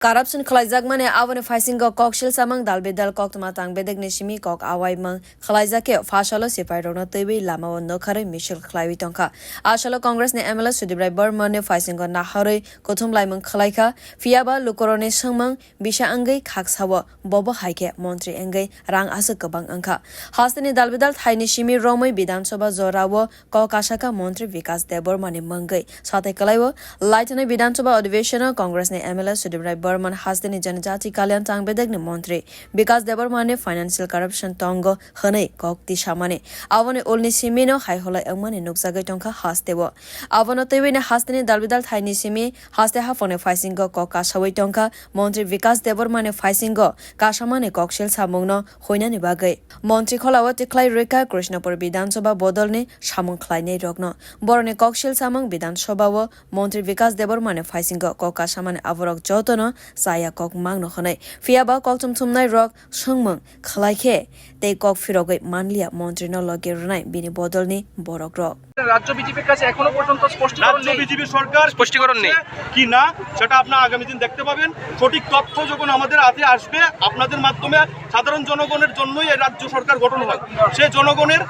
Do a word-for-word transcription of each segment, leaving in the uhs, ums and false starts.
Corruption khlaijakmani aboni phaisingo koksil samung dal bidal koktwma tang bedekni simi kok awaimung khlaijak khe pha salo sipairokno twiwi lamao nokharwi misil khlaiwi tongkha. A salo Congressni M L A Sudip Rai Barmani phaisingo naharwi kuthum laimung khlaikha, phiyaba lukurokni swngmung bisa wngwi khaksao bobo hai khe montri wngwi rang aswk kwbang wngkha. Hasteni dal bidal thaini simi romwi Bidhan Sabha jorao kok kasakha montri Bikas Debbarmani mungwi. Satai kwlaiwo laithani Bidhan Sabha adhiveshano Congressni M L A Sudip Rai Barman hasteni Janajati Kalyan tang bedekni montri Bikas Debbarmani financial corruption tongo hwnwi kok tisamani. Aboni ulni simino hai holai wngmani nukjagwi tongkha hasteo. Abono twiwini hasteni dal bidal thaini simi haste haphangni phaisingo kok kasawi tongkha montri Bikas Debbarmani phaisingo kasamani koksil samungno huinani bagwi. Montri kholao tikhlai rwkha Krishnapur Bidhan Sabha bodolni samung khlainairokno. Borokni koksil samung Bidhan Sabhao montri Bikas Debbarmani phaisingo kok kasamani aborok jotono chaya kok mangno hwnwi. Phiyaba kokthum thumnairok swngmung khlai khe tei kok phirogwi manliya montrino logi rwnai bini bodolni borokrok. রাজ্য বিজেপির কাছে এখনো পর্যন্ত স্পষ্টীকরণ রাজ্য নেই। বিজেপি সরকার স্পষ্টীকরণ নেই। কি না, সেটা আপনারা আগামী দিন দেখতে পাবেন। সঠিক তথ্য যখন আমাদের হাতে আসবে, আপনাদের মাধ্যমে সাধারণ জনগণের জন্যই এই রাজ্য সরকার গঠন হয়। সে জনগণের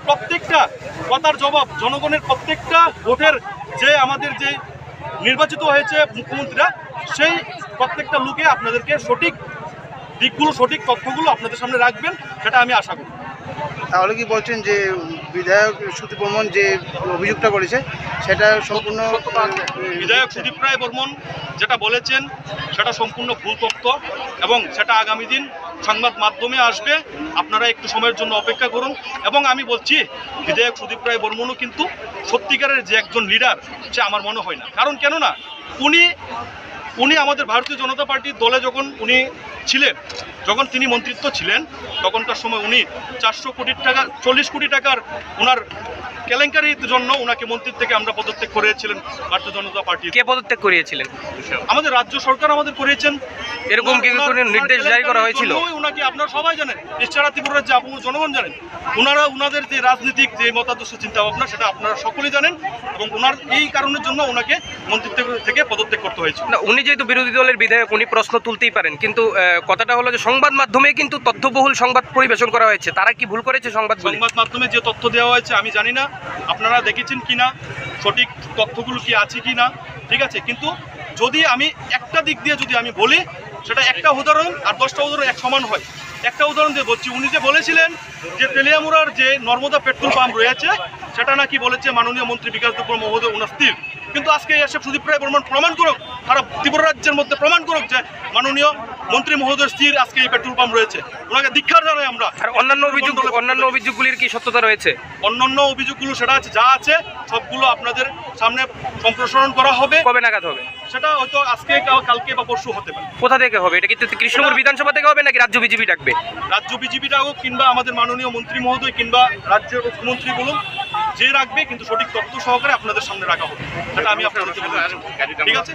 প্রত্যেকটা কথার জবাব, জনগণের প্রত্যেকটা ভোটের যে আমাদের যে নির্বাচিত হয়েছে মুখ্যমন্ত্রীরা, সেই প্রত্যেকটা লোকে আপনাদেরকে সঠিক দিকগুলো, সঠিক তথ্যগুলো আপনাদের সামনে রাখবেন, সেটা আমি আশা করি। তাহলে কি বলছেন যে বিধায়ক সুদীপ বর্মন যে অভিযোগটা করেছে সেটা সম্পূর্ণ, সত্যতা আছে। এ, বিধায়ক সুদীপ রায় বর্মন যেটা বলেছেন সেটা সম্পূর্ণ ভুল তথ্য এবং সেটা আগামী দিন সংবাদ মাধ্যমে আসবে। আপনারা একটু সময়ের জন্য অপেক্ষা করুন এবং আমি বলছি বিধায়ক সুদীপ রায় বর্মনও কিন্তু সত্যিকারের যে একজন লিডার সে আমার মনে হয় না। কারণ কেন না উনি, উনি আমাদের ভারতীয় জনতা পার্টির দলে যখন উনি ছিলেন, যখন তিনি মন্ত্রিত্ব ছিলেন, তখনকার সময় উনি চারশো কোটি টাকা, চল্লিশ কোটি টাকার ওনার কেলেঙ্কারির জন্য ওনাকে মন্ত্রী থেকে আমরা পদত্যাগ করিয়েছিলেন ভারতীয় জনতা পার্টি। কে পদত্যাগ করিয়েছিলেন? আমাদের রাজ্য সরকার আমাদের করিয়েছেন। এরকম কি ওনার, কোনো ওনার নির্দেশ জারি করা কেলেঙ্কারির হয়েছিল? জন্যই ওনাকে আপনারা সবাই জানেন, এছাড়া ত্রিপুরা রাজ্যে আপামর জনগণ জানেন। ওনারা ওনাদের যে রাজনৈতিক যে মতাদর্শ চিন্তা ভাবনা সেটা আপনারা সকলেই জানেন এবং ওনার এই কারণের জন্য ওনাকে মন্ত্রিত্ব থেকে পদত্যাগ করতে হয়েছিল। না, উনি যেহেতু বিরোধী দলের বিধায়ক, উনি প্রশ্ন তুলতেই পারেন, কিন্তু, আহ, কথাটা হলো যে সংবাদ মাধ্যমে কিন্তু তথ্যবহুল সংবাদ পরিবেশন করা হয়েছে, তারা কি ভুল করেছে সংবাদ বলে? সংবাদ মাধ্যমে যে তথ্য দেওয়া হয়েছে আমি জানি না আপনারা দেখেছেন কিনা সঠিক তথ্যগুলো কি আছে কিনা, ঠিক আছে, কিন্তু যদি আমি একটা দিক দিয়ে যদি আমি বলি, সেটা একটা উদাহরণ আর দশটা উদাহরণ এক সমান হয়। একটা উদাহরণ দিয়ে বলছি, উনি যে বলেছিলেন যে তেলিয়ামুড়ার যে নর্মদা পেট্রোল পাম্প রয়েছে, সেটা নাকি বলেছে মাননীয় মন্ত্রী বিকাশ দেববর্মা মহোদয় ওনার স্ত্রীর। কিন্তু আজকে এসে সুদীপ রায় বর্মন প্রমাণ করুক, সারা ত্রিপুরা রাজ্যের মধ্যে প্রমাণ করুক যে মাননীয় মন্ত্রী মহোদয়ের স্ত্রীর আজকে এই পেট্রোল পাম্প রয়েছে। ওনাকে ধিক্কার জানাই আমরা। আর অন্যান্য অভিযোগ, মণ্ডলে অন্যান্য অভিযোগগুলির কি সত্যতা রয়েছে? অন্যান্য অভিযোগগুলো সেটা আছে, যা আছে সবগুলো আপনাদের সামনে সম্প্রসারণ করা হবে। কবে নাগাদ হবে? সেটা হয়তো আজকে, কা-, কালকে বা পরশু হতে পারে। কোথা থেকে হবে? এটা কি কৃষ্ণনগর এটা বিধানসভা থেকে হবে নাকি রাজ্য বিজেপি ডাকবে? রাজ্য বিজেপি ডাকুক কিংবা আমাদের মাননীয় মন্ত্রী মহোদয় কিংবা রাজ্যের মুখ্যমন্ত্রী বলুন, যে রাখবে কিন্তু সঠিক তথ্য সহকারে আপনাদের সামনে রাখা হবে। সেটা আমি আপনাদেরকে বলে দিচ্ছি। ঠিক আছে?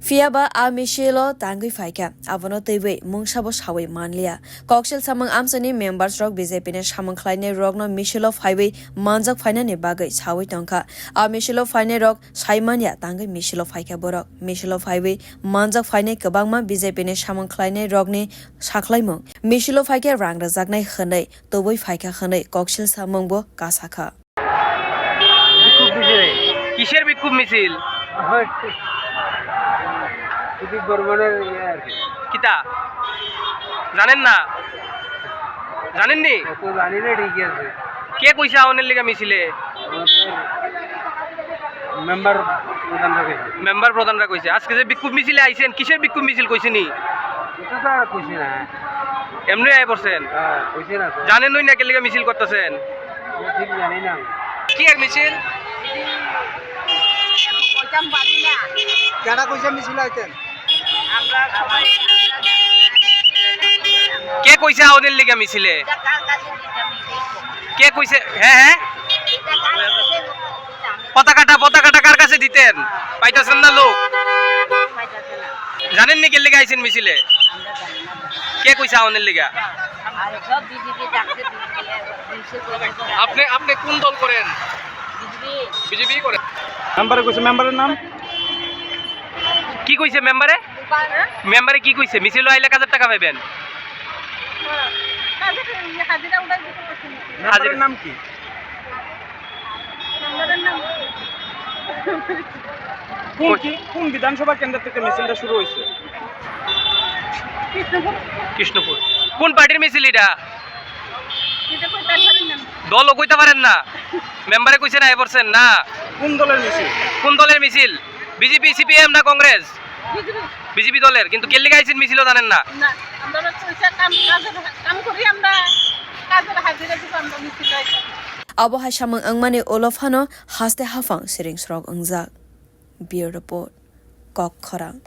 Phiya ba a misil o tangwi phaikha, abono twiwi mungsa bo sawi manliya. Koksil samung amchaini members rok B J P ni samung khlainai rokno misil o phaiwi manjak phainani bagwi sawi tongkha. A misil o phainai rok Saimanya tangwi misil o phaikha borok. Misil o phaiwi manjak phainai kwbangma B J P ni samung khlainai rokni sakhlaimung. Misil o phaikhe rang rwjaknai hwnwi tubui phaikha hwnwi koksil samung bo kasakha. বিক্ষোভ মিছিল। কিসের বিক্ষোভ মিছিল? ওই সুদীপ বর্মনের ইয়ে আর কি। কিতা? জানেন না? জানেননি? অত জানি না, ঠিক আছে। কে কইছে আওনের লিগা মিছিলে? আমাদের মেম্বার প্রধানরা কইছে। মেম্বার প্রধানরা কইছে। আজকে যে বিক্ষোভ মিছিলে আইছেন, কিসের বিক্ষোভ মিছিল কইছেনি? এটা তো আর কইছে না। এমনি আই পড়ছেন? হ্যাঁ, কইছে না তো। জানেন ওই না কে লিগা মিছিল করতেছেন? এটা ঠিক জানি না আমি। কি এক মিছিল? কইতাম পারি না। কেডা কইছে মিছিল আইতেন? আমরা সবাই। কে কইছে আওনের লিগা মিছিলে? এটা কার কাছে দিতাম? কে কইছে? হ্যাঁ, হ্যাঁ। এটা কার কাছে দিতাম? পতাকাটা, পতাকাটা কার কাছে দিতেন? পাইতেছেন না লোক। পাইতেছে না। জানেননি কে লিগা আইছেন মিছিলে? আমরা জানি না। কে কইছে আওনের লিগা? আরে সব বিজেপি ডাকছে, বিজেপি, বিজেপি কইছে। আপনি, আপনি কোন দল করেন? বিজেপি। বিজেপি করেন। মেম্বারে কইছে, মেম্বারের নাম? কি কইছে মেম্বারে? মেম্বারে কি কইছে? মিছিল আইলে কাজের টাকা পাইবেন? মেম্বারের নাম কি? কোন কি, কোন বিধানসভা কেন্দ্র থেকে মিছিলটা শুরু হয়েছে? কৃষ্ণপুর। কোন পার্টির মিছিল এটা? দলও কইতে পারেন না। মেম্বারে কইছে না, এ বলছেন না। কোন দলের মিছিল? কোন দলের মিছিল? বিজেপি, সিপিএম না কংগ্রেস? বিজেপি দলের, কিন্তু কেল্লিগা আইসিন মিছিলও জানেন না। না, আমরা তো পয়সা কাম, কাজের কাম করি আমরা, কাজের হাজিরা দিব আমরা মিছিল। Abo hai samung wngmani ulo phano haste haphang siring srok wngjak. Bureau Report, Kok Khorang.